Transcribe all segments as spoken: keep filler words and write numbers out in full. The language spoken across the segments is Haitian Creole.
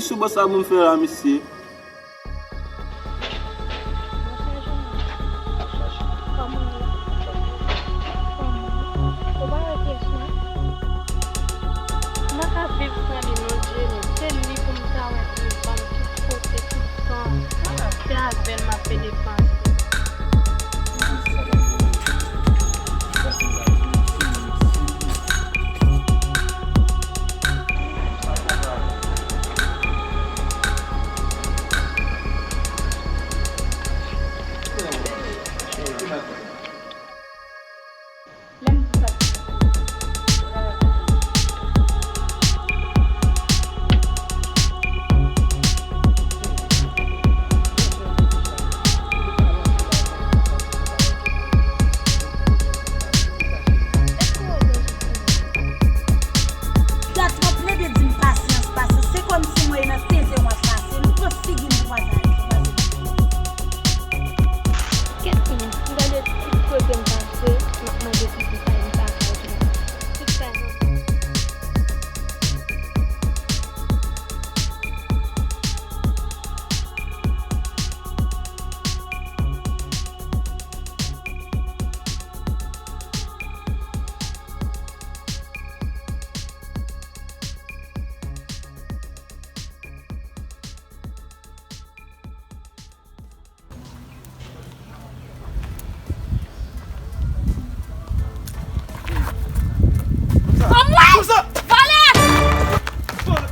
Sou bò sa pou m fè la, mesye. Mwen ka viv san li non, Jenny. Se li pou m ta wè devan m tout kote, tout tan. Se avè l m ap fè depanse. Lè m di sa. Gad, w ap plede di m pasyans, pasyans. Se kòmsi mwen e nan sezi w ap pase. M pran figi m pou pase. Kèt, m gade tout kote m pase, m ap mande pitit sa, li pa ka jwenn. Tout sa nan Anmwey! Vòlè!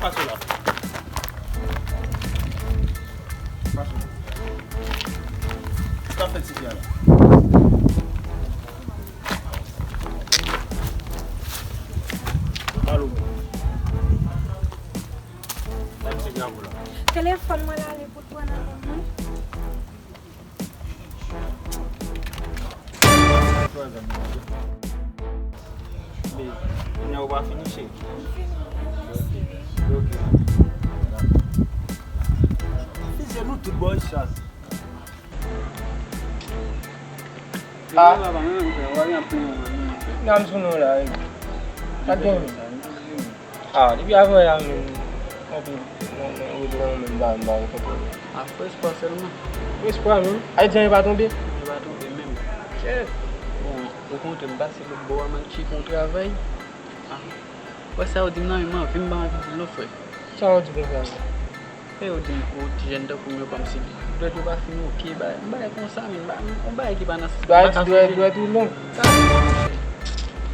Pase la. Pase. Sa fè ti fi a la. Alo. Sa ti fi a la. Telefòn mwen la, li pou pran nan men mwen. Kounye a ou pa fini, cheri? Ok. Fizye nou tout bò, chas. Ah. Nan sou nou la, wi. Sa gen. Ah, depi avan yè a menm, anpil, nan, nan, nan, nan, menm ba, ba, konprann. Ah, fò espwa sèlman. Fò espwa menm. Ayiti an pa tonbe? Li pa tonbe menm. Kèt. Bon, okontrè, m pase lòt bò a, m al tcheke yon travay. Ah. Wè sa yo di m nan, men m anvi, m pa anvi di l non, frè. Sa yo di konsa? Lè yo di m, o, ti jèn tankou m yo kòmsi dwèt yo pa fin oke, bagay, bagay konsa, men, ba, yon bagay ki pa nan sans mwen. Dwèt, dwèt, dwèt ou long. Karèman, monchè.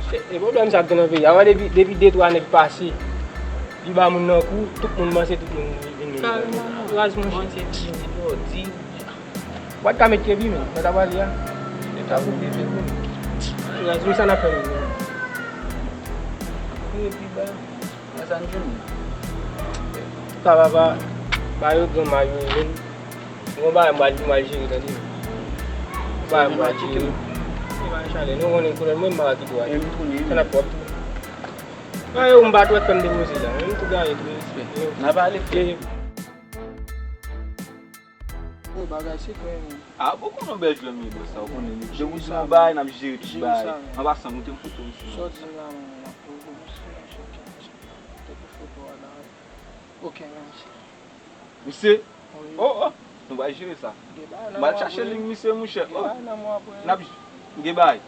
Se, se pwoblèm sa k gen nan peyi a. Wè depi, depi de twa nèg pase, li ba moun nan kou, tout moun panse tout moun vin, vin, vin. Karèman, non. Raz, monchè. Mwen se vini, yo di. Ou pa t ka met kebi, men, sa t ap ale a. Yo ta koupe vèt, men. Raz, men sa n ap fè, men. Epi, ba. Mwen sa m jwenn. Sa va pa, ba yo gran mayo yo menm. Mwen ba m al, m al jere tande. Ba m al jere. E pa chale, nou konnen koulè mwen, m pa kite w ale. Sa n ap fè. Ba yo, m pa t wè fè m depoze la. Menm tou gaye tou. Respè. N a pale frè. Bon, bagay sekrè, men. Ah, bon, konnen w bèl jwè m ye, bòs, sa, w konnen li. Depi w di yon bagay, n ap jere tout bagay. An pasan, moute m foto m sou. Sa w di m la, men, m ap pran w pou misye, misye, misye. Te pou foto a la, wi. Ok, mèsi. Misye? Wi. Oh, oh, nou pral jere sa. M al chache liy misye, monchè. Oh. N ap gen bagay.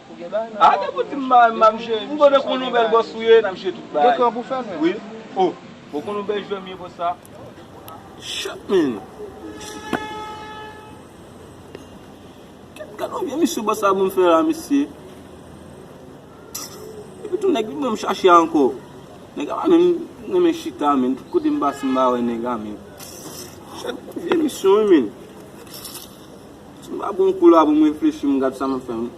Ah, depi w di m bagay, m ap, m konnen konnen w bèl bòs ou ye, n ap jere tout bagay. Gen kran pou fè l, men. Wi. Oh, bon, konnen w bèl jwè m ye, bòs, sa. Shit, man. Gad, gad yon vye misyon bòs sa ban m fè la, mesye. Epi tou nèg li ban m chache a ankò. Nèg la pa menm renmen chita, man. Tout kote m pase, m pa wè nèg la, man. Shit, vye misyon, wi, man. Si m pa pran yon kou la pou m reflechi, m gad sa m ap fè, man.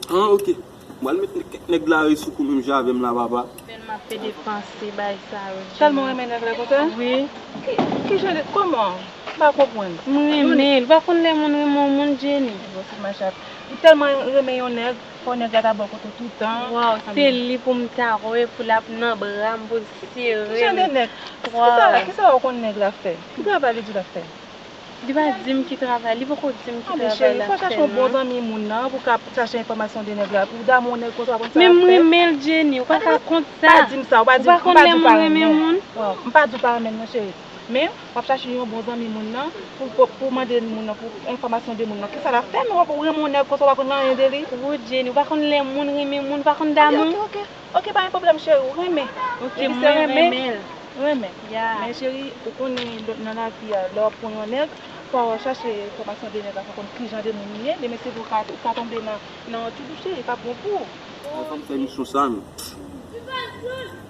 Ah, ok. M pral met kèk nèg lari sou kou menm jan avè m la, papa. Tèlman ap pede panse bay sa yo, Jimmy. Tèlman renmen nèg la konsa? Wi. Ki, ki jan de, kòman? M pa konprann. M renmen l. Ou pa konn lè moun renmen yon moun, Jenny? Bon, se machat. Ou tèlman renmen yon nèg, fò nèg la ta bò kote w toutan. Waw, se li pou m ta wè, pou l ap nan bra m, pou l sere m. Ki jan de nèg? Waw. Kisa, kisa w konn nèg la fè? Ki travay li di l ap fè? Li pa di m ki travay, li poko di m ki travay l ap fè non. Cheri, fò chache yon bon zanmi moun nan pou ka chache enfòmasyon de nèg la. Pou damou nèg konsa, w konn sa l ap fè. Men m renmen l, Jenny, ou pa ka kont sa. Pa di m sa, ou pa di m pa renmen. M pa di w pa renmen l non, cheri. Men w ap chache yon bon zanmi moun nan pou, pou, pou mande moun nan pou enfòmasyon de moun nan. Kisa l ap fè? Men w ap renmen yon nèg konsa, w pa konn anyen de li. Wo, Jenny, ou pa konn lè moun renmen moun, ou pa konn damou. Ok, ok, ok. Ok, pa gen pwoblèm, cheri, ou renmen. Ok, mwen renmen l. Renmen. Men cheri, ou konnen nan lavi a, lè w ap pran yon nèg, fò w chache enfòmasyon de nèg la, fò w konn kijan de moun li ye. Demen se pou w ka, ou ka tonbe nan, nan yon trou, cheri, e pa bon pou ou. Fò m fè misyon sa, men.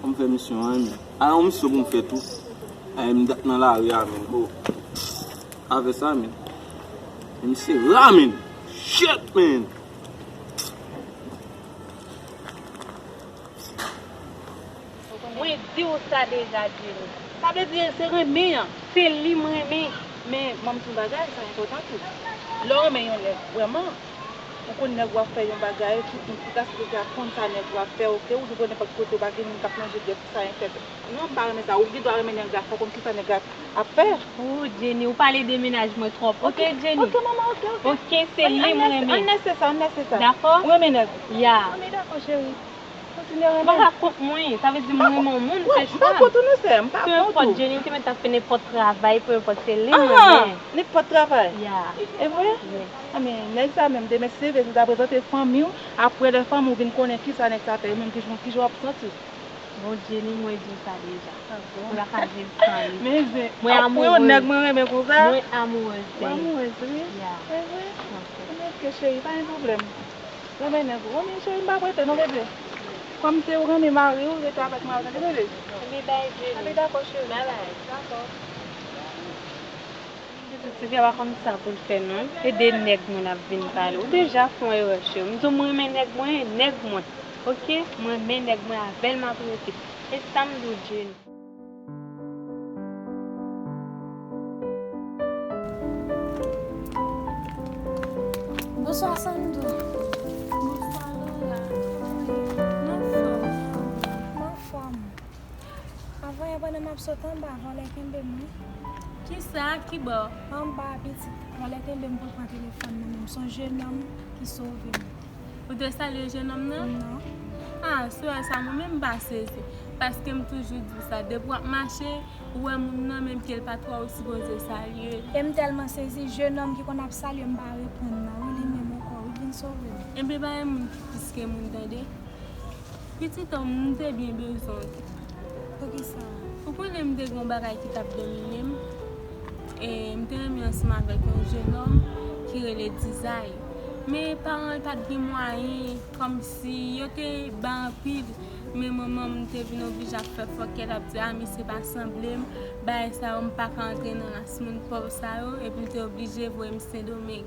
Fò m fè misyon an, men. A, yon misyon pou m fè tou. A, m dat nan lari a, men. Oh. Avè sa, men. Men misye la, men. Shit, men. Mwen di w sa deja, Jenny. Sa vle di se renmen an. Se li m renmen. Men, ban m di w yon bagay, sa enpòtan tou. Lè w renmen yon nèg vrèman, ou konn nèg w ap fè yon bagay, tout moun sou plas deja konn sa nèg w ap fè, oke? Ou rive nenpòt kote, ou pa gen moun k ap manje dèt, sa, etsetera. Non, m pa renmen sa. Ou gen dwa renmen nèg la, fò w konn kisa nèg la ap fè. Ou, Jenny, ou pale de mennaj mwen twòp. Oke, Jenny? Oke, manman, oke, oke. Oke, se li m renmen. Ann lèse sa, ann lèse sa. Dakò? Ou renmen nèg? Ya. Anben, dakò, cheri. Kontinye renmen. Ou pa ka kont mwen, sa vle di m renmen yon moun, se sa. M pa kont ou non, sè, m pa kont ou. Peu importe, Jenny, ou te mèt ap fè nenpòt travay, peu importe, se li m renmen. Nenpòt travay? Ya. E vre? Yes. Anben, nèg sa menm, demen se vre, si w ta prezante fanmi w, apre lè fanmi w vin konnen kisa nèg sa fè, ou menm kijan, kijan w ap santi w? Bon, Jenny, mwen di w sa deja. Ah bon? Ou pa ka di m sa, wi. Men zen, mwen amourèz. Pou yon nèg mwen renmen konsa? Mwen amourèz de li. Ou amourèz, wi? Ya. E vre? Ok. Anben, ok, cheri, pa gen pwoblèm. Renmen nèg ou. Renmen cheri, m pa prete non, bebe. Kòm se ou renmen mari w, rete avèk mari w, tande, bebe? Anben, bay, Jenny. Anben, dakò, cheri. Bye bye. Dakò. Pitit Sylvia pa konn sa pou l fè non. E de nèg mwen ap vin pale. Ou deja fè yon erè, cheri. M di w mwen renmen nèg mwen, nèg mwen. Oke? Mwen renmen nèg mwen, avè l m ap rete. E sa m di w, Jenny. Bonswa, Sandou. Bonswa, Laura. Mwen anfòm. Mwen anfòm. Avan yè, pandan m ap sot anba, vòlè kenbe m, wi. Kisa? Kibò? Anba a, pitit. Vòlè kenbe m pou l pran telefòn nan men m. Se yon jenòm ki sove m. Ou te salye jenòm nan? Non. Ah, sou sa, mwen menm m pa sezi. Paske m toujou di w sa. Depi w ap mache, ou wè moun nan, menm ke l pa t wè w, ou sipoze salye l. E m tèlman sezi, jenòm ki konn ap salye m pa reponn nan, wi, li menm ankò, wi, vin sove m. Ebyen, pa gen moun ki plis ke moun, tande. Pitit an m, m te byen bezwen w tou. Poukisa? Ou konnen m te gen yon bagay ki t ap domine m. E m te renmen ansanm avèk yon jenòm ki rele Dizay. Men paran l pa t gen mwayen, kòmsi yo te ba anpil. Men manman m te vin oblije ap fè fòkè, l ap di, "A, misye pa sanble m, bagay sa yo, m pa ka antre nan ras moun pòv sa yo," epi l te oblije voye m Sendomeng.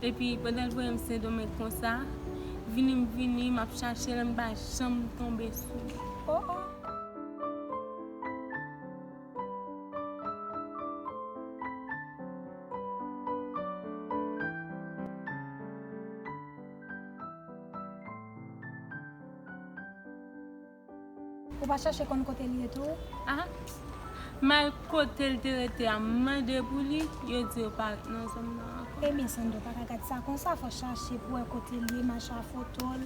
Epi, pandan l voye m Sendomeng konsa, vini m vini, m ap chache l, m pa janm tonbe sou li. Oh, oh. Ou pa chache konn kote l ye tou? Ah, m al kote l te rete a, m mande pou li, yo di yo pa ret nan zòn nan ankò. Ebyen, Sandra, ou pa ka gad sa konsa, fò chache pou wè kote l ye, mache a foto l,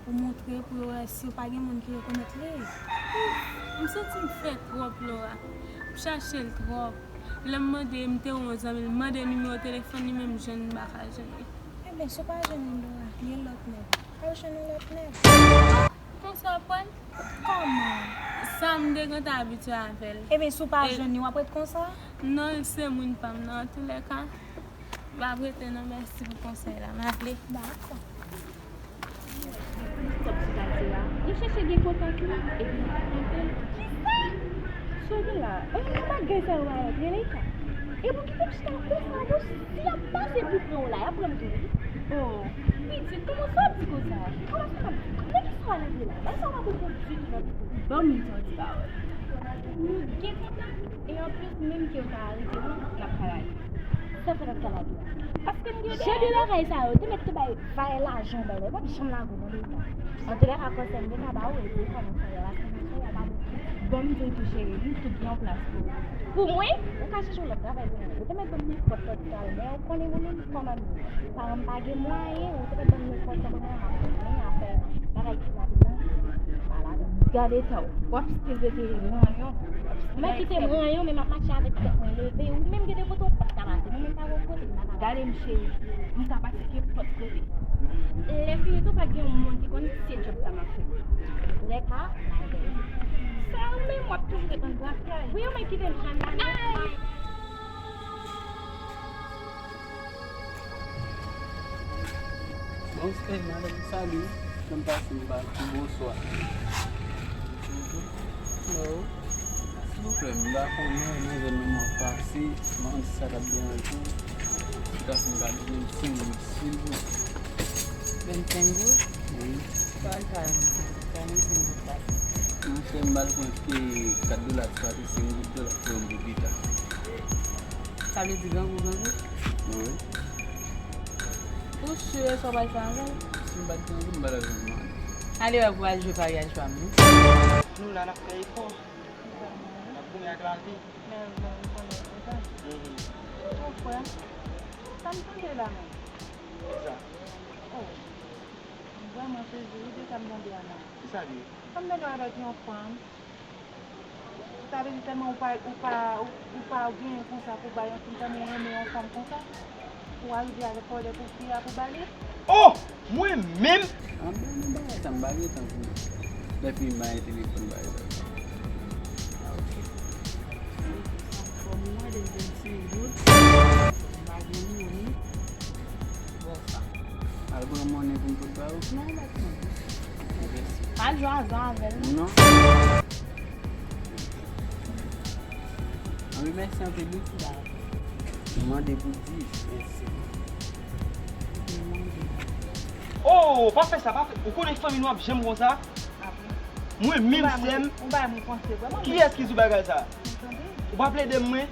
pou montre, pou yo wè si yo pa gen moun ki rekonèt li. M santi m fè twòp, Laura. M chache l twòp. Lè m mande, m te wè yon zanmi l, m mande nimewo telefòn li, men m jwenn, m pa ka jwenn li. Ebyen, si w pa jwenn li, Laura, gen lòt nèg. Al jwenn yon lòt nèg. Konsa w ap pran l? Kòman? Sa m te gentan abitye avè l. Ebyen, si w pa jwenn li, w ap ret konsa? Non, l se moun pa m nan, antoulèka, m ap rete nan, mèsi pou konsèy la, m ale. Dakò. Kòb sou katye a, yo chèche gen kontak li, epi yo pa tande l. Kisa? Sa w gen la? E, e pa gen sa yo pa rele ka. E pou ki te chita konsa, bon, si y ap pase pou pran w la, y ap pran m tou, wi. Oh, pitit, kòman sa w ap di konsa? Kòman sa w ap di? Nan ki sa w al antre la? Bagay sa yo pa bon pou w ditou nan tèt ou. Ban moun sa w di pawòl. Nou gen kontak, e anplis, menm ke yo ta arete nou, n ap ka lage. Sa fè nan kaladi a. Paske m gen de bagay sa yo, te mèt te bay vay lajan bay la, yo p ap janm lage w nan leta. Antoulèka, konsèy m te ka ba w, e pou w kòmanse a, paske nan fè a pa bon. Bon, m di w tou, cheri, m tout gen yon plas pou ou. Pou mwen? Ou ka chèche yon lòt travay pou mwen. Ou te mèt ban m nenpòt lòt travay, men ou konnen mwen menm kòman m ye. Paran m pa gen mwayen, ou te mèt ban m nenpòt sa pou mwen, m ap fè, men afè bagay kidnapin nan, pa ladan. Gade tan w. W ap still rete ranyon. Mwen kite m ranyon, men m ap mache avèk tèt mwen leve. Ou menm gen de kote ou pa t ka pase. Mwen menm pa gen kote m pa ka pase. Gade m cheri, m ka pase kenpòt kote. Lè fini tou pa gen yon moun ki konn se djòb sa m ap fè. Lè ka, m al fè. Sa ou menm w ap toujou ret ann bwat kay. Wi, ou menm kite m janm la. Ay! Bon, eh, madanm, salut. Kòman pase m pa di bonswa. Hello. Silvouplè, m pa konnen, manzè nan mwen pase, m pa konn si sa t ap deranje w. Ou ka fè m gade vennsenk goud, silvouplè. Vennsenk goud? Wi. Sa l fè a vennsenk goud? Sa vennsenk goud pase? Monchè, m pral pran ke kat dola, ti pati senk goud dola pou yon bout pita. Sa vle di grangou, grangou? Wi. Ou si sa w pral fè avè l? Si m pa t grangou, m pa t ap janm mande. Ale wè pou al jwe paryaj pa m, wi. Nou la, n ap fè efò. N ap goumen ak lavi. Men, men, m konnen, ou konn. Mhm. Mon frè, sa m tande la menm? Kisa? Oh, m vrèman sezi, wi, de sa m tande a la. Kisa l ye? Sa m tande avèk yon fanm. Sa vle di tèlman ou pa, ou pa, ou, ou pa genyen konsa pou bay yon fi, tèlman ou renmen yon fanm konsa, pou w arive al vòlè pou fi a pou ba li? Oh! Mwen menm? An, men, men bagay sa, m pa gen tan pou lè fi m ba yon telefòn bagay sa. Ah, ok. Fò mwen de vennsenk goud. M pa gen monnen. Bon, sa. Al pran monnen pou m pot ba ou? Non, m pa t mande. Ok. Pa jwe aza avè l, non. Non. Ann remèsye anpil, wi. Dakò. M mande pou di mèsi. Ok, m mande. Oh, pa fè sa, pa fè. Ou konnen fanmi nou ap janm konsa? Apre. Mwen menm, sè m. Ou bay mwen panse, vrèman. Kiyès ki di w bagay sa? Ou pa plede m, mwen?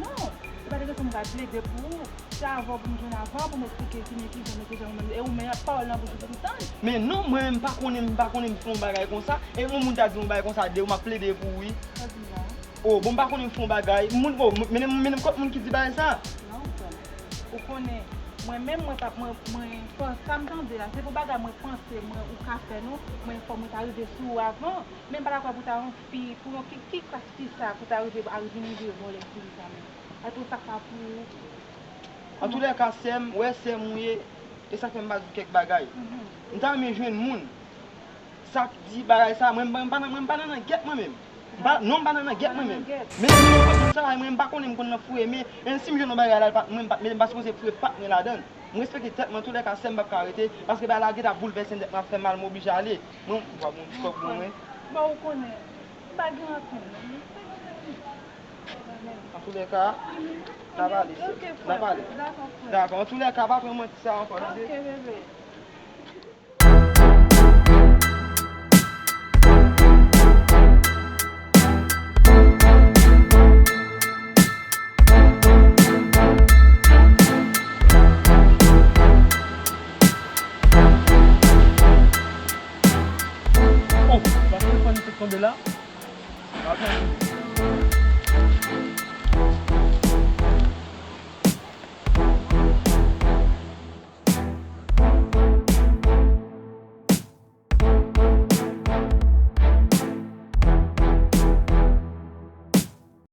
Non. Se pa de kesyon m pral plede pou ou. Se avè w pou m jwenn avan, pou m eksplike ki men ki jan, men ki jan ou menm. E ou menm, pawòl nan bouch ou pou m tann. Men non, mwen menm, m pa konnen, m pa konnen m fè yon bagay konsa. E yon moun ta di m yon bagay konsa de ou, m ap plede pou ou, wi. Sa di m la? Oh, bon, m pa konnen m fè yon bagay. Moun, oh, mennen m, mennen m kot moun ki di bagay sa. Non, frè m. Ou konnen, mwen menm, mwen pa, mwen, mwen, sa m tande a, se pou bagay mwen panse, mwen, ou ka fè non. Mwen, fò mwen ta rive sou ou avan. Men m pa dakò pou ta yon fi, pou yon ki, ki klas fi sa, pou ta rive, al vin rive vòlè fi sa menm. Ay, pou sa k pa pou ou. Antoulèka, sè m, wè sè m ou ye, e sa k fè m pa di w kèk bagay. Mhm. M ta renmen jwenn moun. Sa k di bagay sa, mwen, mwen pa nan, mwen pa nan, nan gèt mwen menm. M pa, non, m pa nan, nan gèt mwen menm. Men, men, men, men, sa, mwen, m pa konnen m konn nan foure, men, men si m jwenn yon bagay la, mwen, m pa, men m pa sipoze foure pat mwen ladan l. M respekte tèt mwen, antoulèka, sè m p ap ka rete, paske bagay la gentan ap boulvèse m, tèt mwen ap fè mal, m oblije ale. Mwen, m pran yon ti kòb pou mwen. Bon, ou konnen, m pa gen anpil, non. Antoulèka, n a pale, sè. N a pale. Dakò, antoulèka, pa pran manti sa ankò, tande? Ok, bebe. Oh, w ap telefòn li te tonbe la? W ap telefòn li